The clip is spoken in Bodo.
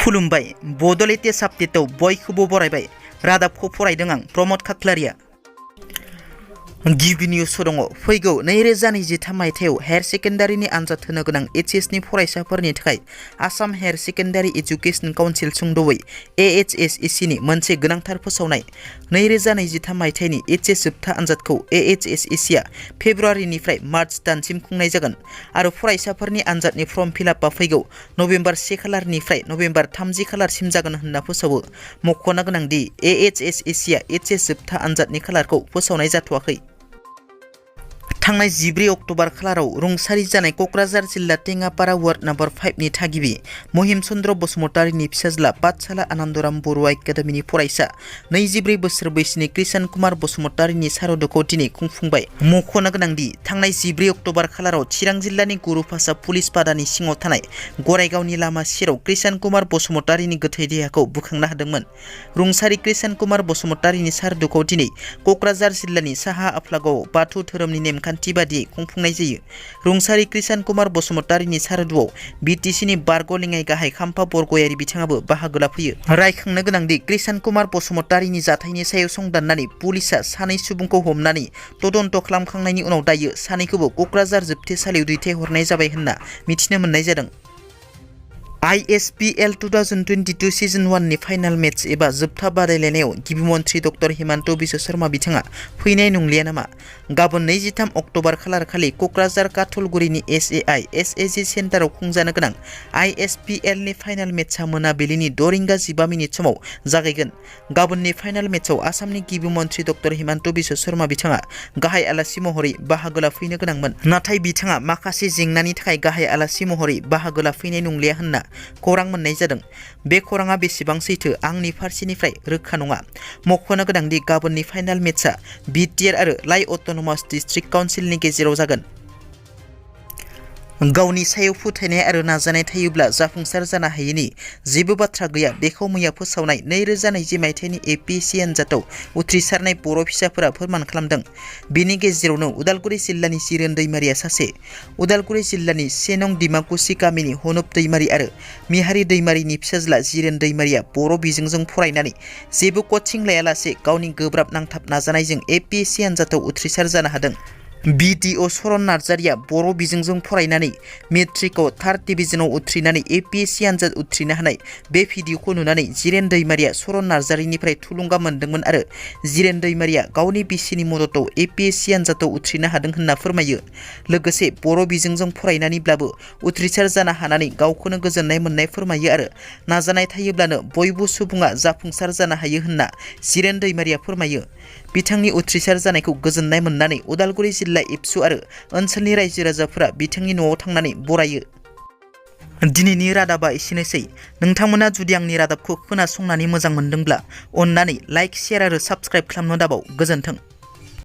खुलुमबाय बड' लेटेस्ट आपडेटआव बयखौबो बरायबाय। रादाबखौ फरायदों आं प्रमद खाख्लारिया। गिबि निउस दङ। फैगौ 2023 मायथाइयाव हायार सेकेन्डारिनि आनजाद होनो गोनां एचएसनि फरायसाफोरनि थाखाय Assam higher secondary education council सुंद'यै APSC मोनसे गोनांथार फोसावनाय। 2023 मायथाइनि एचएस जोबथा आनजादखौ APSC आ फेब्रुवारिनिफ्राय मार्च दानसिम खुंनाय जागोन आरो फरायसाफोरनि आनजादनि फर्म फिलआपआ फैगौ नबेम्बर 1 खालारनिफ्राय नबेम्बर 30 खालारसिम जागोन होनना फोसावो। मख'नो गोनांदि APSC आ एचएस जोबथा आनजादनि खालारखौ फोसावनाय जाथ'वाखै। थांनाय 14 अक्ट'बर खालाराव रुंसारि जानाय क'क्राझार जिल्ला टेङापारा वार्ड नम्बर 5 नि थागिबि महिम चन्द्र बसुमतारीनि फिसाज्ला पाठशाला आनन्दराम बर' एकाडेमिनि फरायसा 24 बोसोर बैसोनि कृष्ण कुमार बसुमतारीनि सारादुखौ दिनै खुंफुंबाय। मख'नो गोनांदि थांनाय 14 अक्ट'बर खालाराव चिरां जिल्लानि गुरुभाषा पुलिस पादानि सिङाव थानाय गरायगावनि लामा सेराव कृष्ण कुमार बसुमतारीनि गोथै देहाखौ बोखांनो हादोंमोन। रुंसारि कृष्ण कुमार बसुमतारीनि सारादुखौ दिनै क'क्राझार जिल्लानि साहा आफलागाव बाथौ धोरोमनि नेमखान्थि बादियै खुंफुंनाय जायो। रुंसारि कृष्ण कुमार बसुमतारीनि सारादुआव बिटिसिनि बारग'लेङाइ गाहाय खाम्फा बरग'यारि बिथाङाबो बाहागो लाफैयो। रायखांनो गोनांदि कृष्ण कुमार बसुमतारीनि जाथायनि सायाव संदाननानै पुलिसआ सानै सुबुंखौ हमनानै तदन्त खालामखांनायनि उनाव दायो सानैखौबो क'क्राझार जोबथेसालियाव दैथायहरनाय जाबाय होनना मिथिनो मोननाय जादों। ISPL 2022 सिजन 1 नि फाइनाल मेच एबा जोबथा बादायलायनायाव गिबि मन्थ्रि डक्टर हिमन्त बिश्व शर्मा बिथाङा फैनाय नंलिया नामा? गाबोन 23 अक्ट'बर खालार खालि क'क्राझार काथलगुरिनि SAI SAG सेन्टाराव खुंजानो गोनां ISPL नि फाइनाल मेचआ मोनाबिलिनि 6 रिंगा 15 मिनिट समाव जागायगोन। गाबोननि फाइनाल मेचआव आसामनि गिबि मन्थ्रि डक्टर हिमन्त बिश्व शर्मा बिथाङा गाहाय आलासि महरै बाहागो लाफैनो गोनांमोन, नाथाय बिथाङा माखासे जेंनानि थाखाय गाहाय आलासि महरै बाहागो लाफैनाय नंलिया होनना खौरां मोननाय जादों। बे खौराङा बेसेबां सैथो आंनि फारसेनिफ्राय रोखा नङा। मख'नो गोनांदि गाबोननि फाइनाल मेचआ बिटिआर आरो लाइ अट'नमास डिस्ट्रिक्ट काउन्सिलनि गेजेराव जागोन। गावनि सायाव फोथायनाय आरो नाजानाय थायोब्ला जाफुंसार जानो हायैनि जेबो बाथ्रा गैया। बेखौ मैया फोसावनाय 2020 मायथाइनि APSC आनजादाव उथ्रिसारनाय बर' फिसाफोरा फोरमान खालामदों। बेनि गेजेरावनो उदालगुरि जिल्लानि जिरेन दैमारिया सासे, उदालगुरि जिल्लानि 1 नं डिमाकुसि गामिनि हनुप दैमारि आरो मिहारि दैमारिनि फिसाज्ला जिरेन दैमारिया बर' बिजोंजों फरायनानै जेबो कचिं लायालासे गावनि गोब्राब नांथाब नाजानायजों APSC आनजादाव उथ्रिसार जानो हादों। BDO सरन नार्जारिया बर' बिजोंजों फरायनानै मेट्रिकआव 3rd डिभिजनाव उथ्रिनानै APSC आनजाद उथ्रिनो हानाय बे भिडिअखौ नुनानै जिरेन दैमारिया सरन नार्जारिनिफ्राय थुलुंगा मोनदोंमोन आरो जिरेन दैमारिया गावनि बिसिनि मददआव APSC आनजादाव उथ्रिनो हादों होनना फोरमायो। लोगोसे बर' बिजोंजों फरायनानैब्लाबो उथ्रिसार जानो हानानै गावखौनो गोजोननाय मोननाय फोरमायो आरो नाजानाय थायोब्लानो बयबो सुबुङा जाफुंसार जानो हायो होनना जिरेन दैमारिया फोरमायो। बिथांनि उथ्रिसार जानायखौ गोजोननाय मोननानै उदालगुरि जिल्ला एबसु आरो ओनसोलनि रायजो राजाफोरा बिथांनि न'आव थांनानै बरायो। दिनैनि रादाबा एसेनोसै। नोंथांमोना जुदि आंनि रादाबखौ खोनासंनानै मोजां मोनदोंब्ला अन्नानै लाइक, शेयार आरो साबस्क्राइब खालामनो दाबाव। गोजोन्थों।